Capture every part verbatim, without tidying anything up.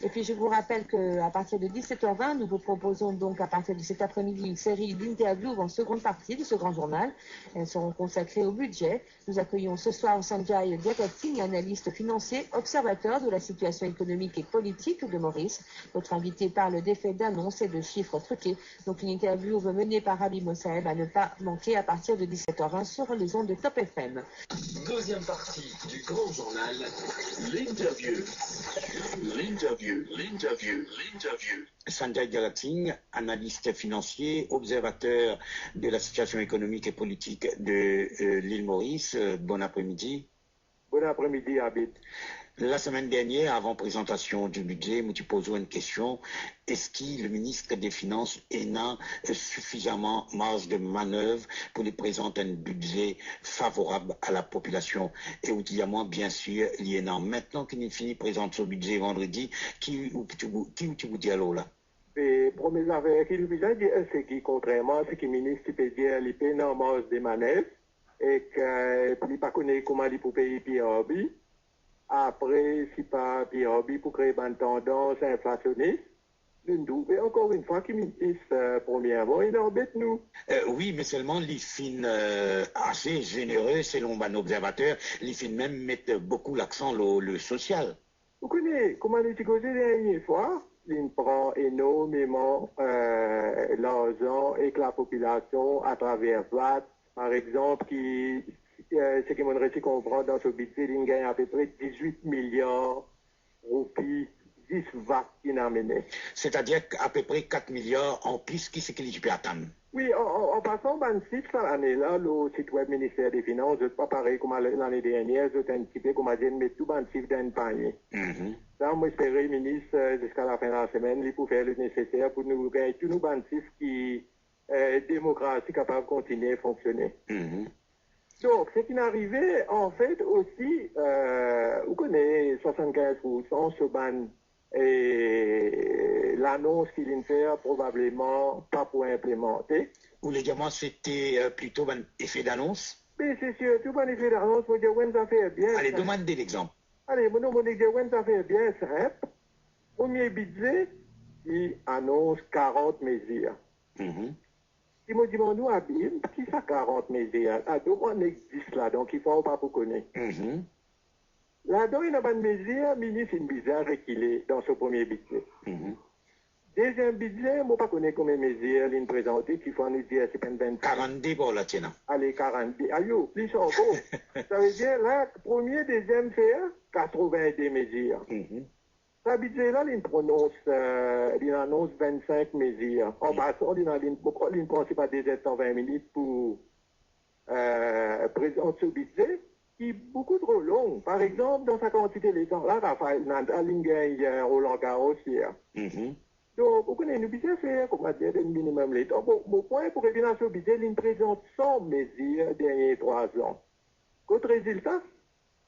Et puis, je vous rappelle qu'à partir de dix-sept heures vingt, nous vous proposons donc à partir de cet après-midi une série d'interviews en seconde partie de ce grand journal. Elles seront consacrées au budget. Nous accueillons ce soir Sanjay Jagatsing, analyste financier, observateur de la situation économique et politique de Maurice. Notre invité parle d'effets d'annonce et de chiffres truqués. Donc, une interview menée par Habib Mosaeb à ne pas manquer à partir de dix-sept heures vingt sur les ondes de Top F M. Deuxième partie du grand journal, l'interview. L'interview, l'interview, l'interview. Sanjay Jagatsing, analyste financier, observateur de la situation économique et politique de, euh, l'île Maurice. Euh, bon après-midi. Bon après-midi, Habib. La semaine dernière, avant présentation du budget, mo ti poz ou enn kestion, eski le ministre des Finances ena, euh, sufizamment marge de manœuvre pou li prezant enn bidze favorab a la popilasion? E ou dir mwa, bien sir, li ena. Aster ki li fini prezant so bidze vandredi, ki ou ti pou, ki ou ti pou dir lor la? E premie zafer ki nou bizin dir, se ki, kontrerman a seki minis ti pe dir, li pena marge de manœuvre, e ki li pa kone kouma li pou pey P R B. Apre, si pa P R B pou kree bann tandans inflasionis, nou trouve ankor enn fwa ki minis, eh, premierman, inn anbet nou. Eh, wi, me selman li finn, eh, ase zenere selon bann obzervater, li finn mem met boukou laksan lor le sosial. Ou kone, kouma nou ti koze dernie fwa, linn pran enormeman, eh, larzan ek lapopilasion atraver vat, par exanp, ki, eh, seki monn resi konpran dan so bidze, linn gagn apepre dizwit miliar roupi, zis vat ki inn amene. Setadir apepre kat miliar anplis ki seki li ti pe atann. Wi, an, an, an pasan, bann sif sa lane la lor sit web Minister de Finans, zot pa parey kouma lane dernie, zot enn tipe, kouma dir, met tou bann sif dan enn panie. Mhm. Sa, mo espere minis, eh, ziska lafin lasemenn, li pou fer le neseser pou nou gagn tou nou bann sif ki, eh, demokrasi kapav kontigne fonksione. Mhm. Donk, seki inn arive, anfet, osi, eh, ou kone, swasannkinz poursan so bann, eh, lanons ki linn fer probableman pa pou inplimante. Ou le dir mwa, sete, eh, plito bann efe danons? Me se sirtou bann efe danons, mo dir ou enn zafer bien sinp. Ale, donn mwa de lexanp. Ale, mo, mo dir ou enn zafer bien sinp. Premie bidze, li anons karant mezir. Mhm. Si mo dimann ou, Habib, ki sa karant mezir la? Donn mwa nek dis ladan, ki fwa ou pa pou kone. Mhm. Ladan ena bann mezir minis inn bizin rekile dan so premie bidze. Mhm. Deziem bidze, mo pa kone konbien mezir linn prezante, ki fwa nou dir se pa enn vennsenk. Karannde par la ti ena. Ale, karannde. Ayo, plis ankor. Savedir la, premie, deziem fer, katrovinde mezir. Mhm. Sa bidze la, linn pronons, eh, linn anons vennsenk mezir. An pasan, linn, linn, linn pran, se pa de zer tan vin minit pou, eh, prezant so bidze, ki boukou tro long. Par exanp, dan sa kantite letan la, Rafael Nadal inn gagn, eh, Roland Garros yer. Mhm. Donk, ou kone, nou bizin fer, kouma dir, enn minimem letan. Bon, mo pwin pou revinn a so bidze, linn prezant san mezir dernie trwa an. Kot rezilta?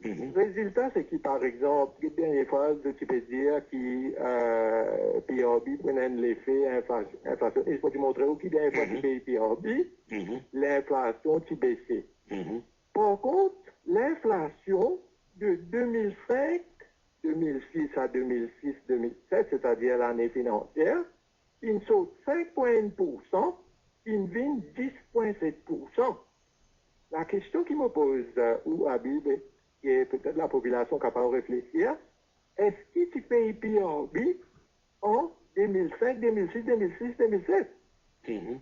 Mhm. Rezilta, seki, par exanp, dernie fwa, zot ti pe dir ki, eh, P R B pou ena enn lefe infla-, inflasionis. Mo ti montre ou ki dernie fwa ti pey P R B, mhm, linflasion ti bese. Mhm. Par kont, linflasion de de mil senk, de mil sis a de mil sis, de mil set, setadir lane finansier, inn sot sink pwin enn poursan, inn vinn dis pwin set poursan. Lakestion ki mo poz, eh, ou, Habib, ki petet lapopilasion kapav reflesir, eski ti pey P R B an de mil senk, de mil sis, de mil sis, de mil set? Mhm.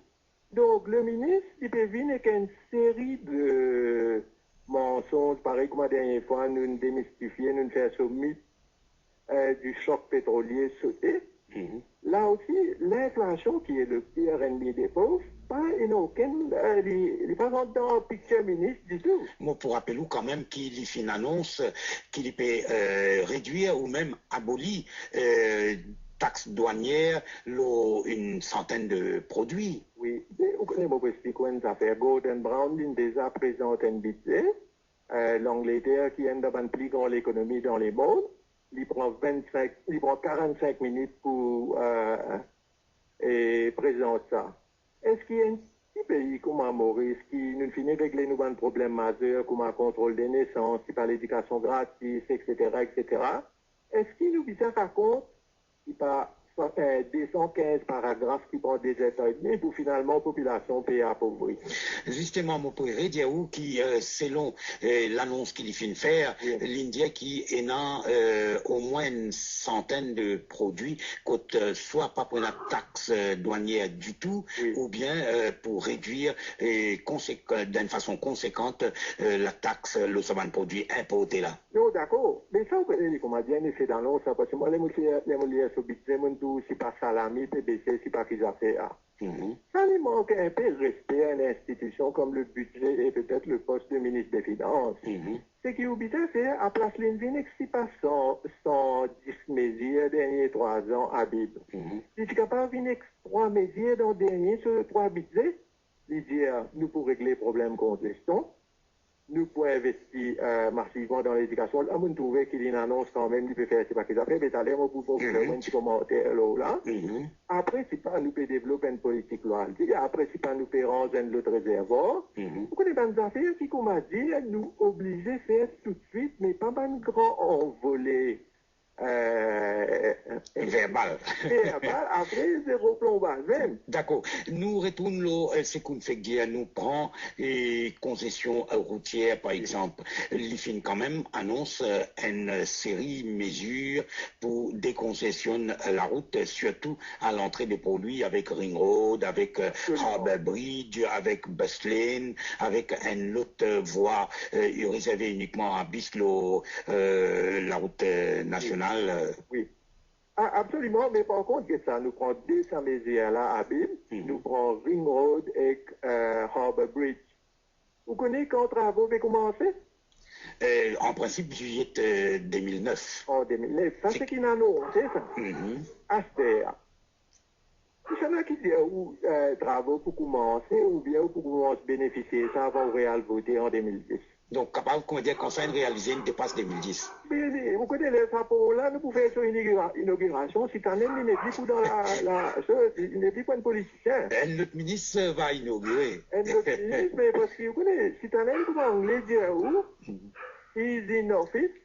Donk, le minis, li pe vinn ek enn seri de mansonz, parey kouma dernie fwa, nou'nn demistifie, nou'nn fer so mit, eh, di sok petrolie sote. Mhm. La osi, linflasion, ki e le pir ennmi de pov, pa ena okenn, eh, li, li pa rant dan picture minis ditou. Mo pou rapel ou kanmem ki li finn anons ki li pe, eh, redwir ou mem aboli, eh, tax dwanier lor enn santenn de prodwi. Wi, me ou kone, mo pou explik ou enn zafer. Gordon Brown, linn deza prezant enn bidze. Eh, Langleter, ki enn dan bann pli gran lekonomi dan lemond, li pran vennsenk, li pran karannsink minit pou, eh, eh, prezant sa. Eski enn ti pei kouma Moris, ki nou fini regle nou bann problem mazer, kouma kontrol de nesans, tipa ledikasion gratis, etsetera, etsetera, eski nou bizin rakont ki pa, eh, de san kinz paragraf ki pran de zertan edmi pou finalman popilasion pe apovri. Zisteman, mo pou redir ou ki, eh, selon, eh, lanons ki li finn fer, wi, li dir ki ena, eh, omwin enn santenn de prodwi kot, eh, swa pa pou ena tax, eh, dwanier ditou, wi, oubien, eh, pou redwir, eh, konsek-, dan enn fason konsekant, eh, latax lor sa bann prodwi inporte la. Non, dakor. Me sa, ou kone, li kouma dir enn efe danons, parski mwa, ler mo lir, ler mo lir so bidze, mo'nn trouv sipa salami pe bese, sipa ki zafer. Mhm. Sa, li mank enpe respe enn institision kom le bidze e petet le pos de minis de finans. Mhm. Seki ou bizin fer, aplas linn vinn ek sipa san, san dis mezir dernie trwa an, Abib, mhm, li ti kapav vinn ek trwa mezir dan dernie so trwa bidze. Li dir, nou pou regle problem konjestion, nou pou investi, eh, masivman dan ledikasion. La, mo'nn trouve ki li'nn anons kanmem li pe fer sipa ki zafer, me taler mo pou, mo pou fer enn ti komanter lor la. Mhm. Apre, sipa nou pe devlop enn politik loyalti, apre, sipa nou pe ranz enn lot rezervwar. Mhm. Ou kone bann zafer ki, kouma dir, nou oblize fer toutswit, me pa bann gran anvole, eh, verbal. Verbal, apre, zero plonbaz mem. Dakor. Nou retourn lor, eh, seki ou'nn fek dir, nou pran, eh, konsesion, eh, routier, par exanp. Li finn kanmem anons, eh, enn seri mezir pou dekonsesionn, eh, larout, eh, sirtou a lantre de port Louis avek Ring Road, avek, eh, absoliman, Harbour Bridge, avek bus lane, avek enn lot, eh, vwa, eh, rezerve inikman a bis lor, eh, larout, eh, nasional, eh. Wi. A-, absoliman, me par kont, get sa, nou pran de sa mezir la, Abib, mhm, nou pran Ring Road ek, eh, Harbour Bridge. Ou kone kan travo pe koumanse? Eh, an prinsip, zilye, eh, de mil nef. An de mil nef. Sa, se, se ki'nn anonse sa. Mhm. Aster. Kisannla ki dir ou, eh, travo pou koumanse oubien ou pou koumans benefisie sa avan ou re al vote an de mil dis? Donk, kapav, kouma dir, kan sa inn realize, inn depas de mil dis. Me, me, ou kone, ler sa port la, nou pou fer so inogira-, inogirasion, sitane, li nepli pou dan la, la, so, li nepli pou enn politisien. Enn lot minis, eh, va inogire. Enn lot minis, me parski, ou kone, sitane, kouma Angle dir ou, mhm, he is in office,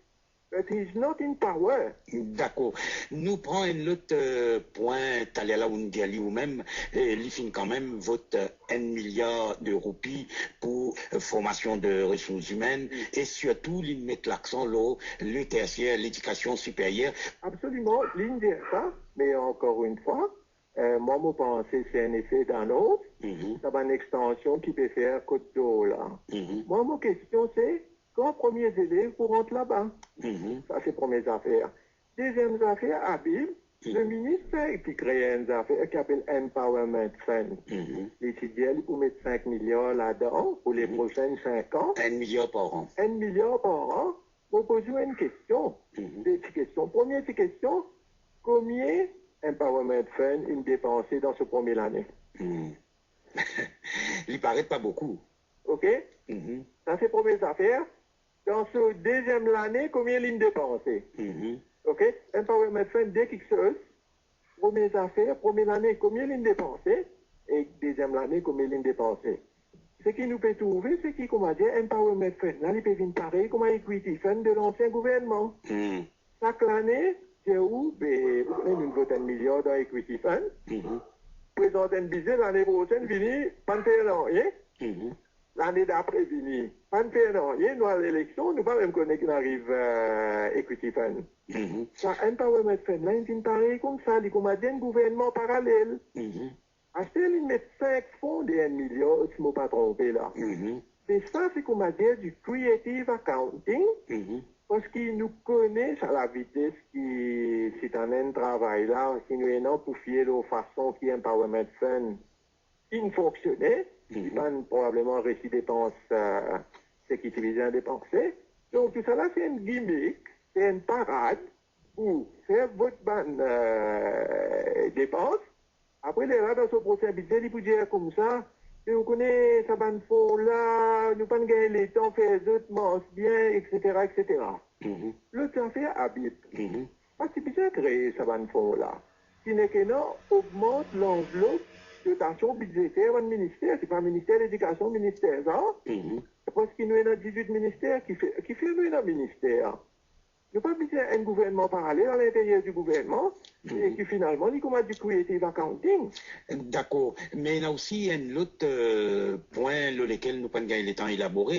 but he is not in power. Dakor. Nou pran enn lot, eh, pwin, taler la ou'nn dir li oumem, eh, li finn kanmem vot, eh, enn miliar de roupi pou, eh, formasion de resours imenn, wi, e sirtou li'nn met laksan lor le tersier, ledikasion siperyer. Absoliman, li'nn dir sa, me ankor enn fwa, eh, mwa, mo panse se enn efe danons. Mhm. Sa bann extansion ki pe fer kot dor la. Mhm. Mwa, mo kestion se, kan premie zelev pou rant laba? Mhm. Sa se premie zafer. Deziem zafer, Abib, mhm, le minis ki kree enn zafer ki apel Empowerment Fund. Mhm. Li ti dir li pou met sink miliar ladan pou le, mhm, prosenn sink an. Enn miliar par an. Enn miliar par an. Mo poz ou enn kestion. Mhm. De ti kestion. Premie ti kestion, komie Empowerment Fund inn depanse dan so premie lane? Mhm. Li paret pa boukou. Ok? Mhm. Sa se premie zafer. Dan so deziem lane, komie li'nn depanse? Mhm. Ok? Empowerment Fund, de kiksoz. Premie zafer, premie lane, komie li'nn depanse? E deziem lane, komie li'nn depanse? Seki nou pe trouve, seki, kouma dir, Empowerment Fund la, li pe vinn parey kouma Equity Fund de lansien gouvernman. Hmm. Sak lane, dir ou, be, ou kone, nou vot enn miliar dan Equity Fund. Mhm. Prezant enn bidze, lane prosenn, vini, pa'nn fer nanye. Mhm. Lane dapre, vini, pa'nn fer nanye, nou al eleksion, nou pa mem kone ki'nn ariv, eh, Equity Fund. Mhm. Sa Empowerment Fund la, inn vinn parey koumsa, li kouma dir enn gouvernman paralel. Mhm. Aster li'nn met sink fon de enn miliar, si mo pa tronpe la. Mhm. Me sa, se kouma dir di creative accounting, mhm, parski nou kone sa lavites ki sitane travay la, ki nou ena pou fie lor fason ki Empowerment Fund inn fonksione, mhm, ki pa'nn probableman resi depans, eh, seki ti bizin depanse. Donk, tousala, se enn gimmick, se enn parad, pou fer vot bann, eh, depans. Apre, lerla, dan so prosin bidze, li pou dir koumsa, "Me ou kone sa bann fon la, nou pa'nn gagn letan fer zot mars bien, etsetera, etsetera." Mhm. Lot zafer, Abib, mhm, pa ti bizin kree sa bann fon la. Ti nek ena ogmant lanvlop dotasion bidzeter bann minister, sipa Minister Ledikasion, Minister sa. Mhm. Parski nou ena dizwit minister, kifer, kifer nou ena minister? Nou pa bizin enn gouvernman paralel a linteryer di gouvernman, e ki finalman li kouma di creative accounting. Dakor, me ena osi enn lot euh, pwin lor lekel nou pa'nn gagn letan elabore,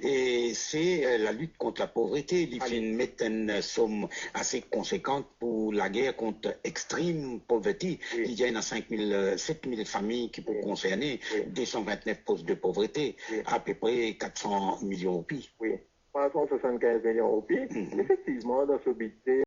e se euh, lalit kont lapovrete. Li finn met enn som ase konsekan pou lager kont extreme poverty. Li dir ena sink mil, euh, set mil fami ki pou konserne, de san vintnef pos de povrete, apepre kat san milion roupi. Wi, trwa san swasannkinz milion roupi. Efektivman, dan so bidze,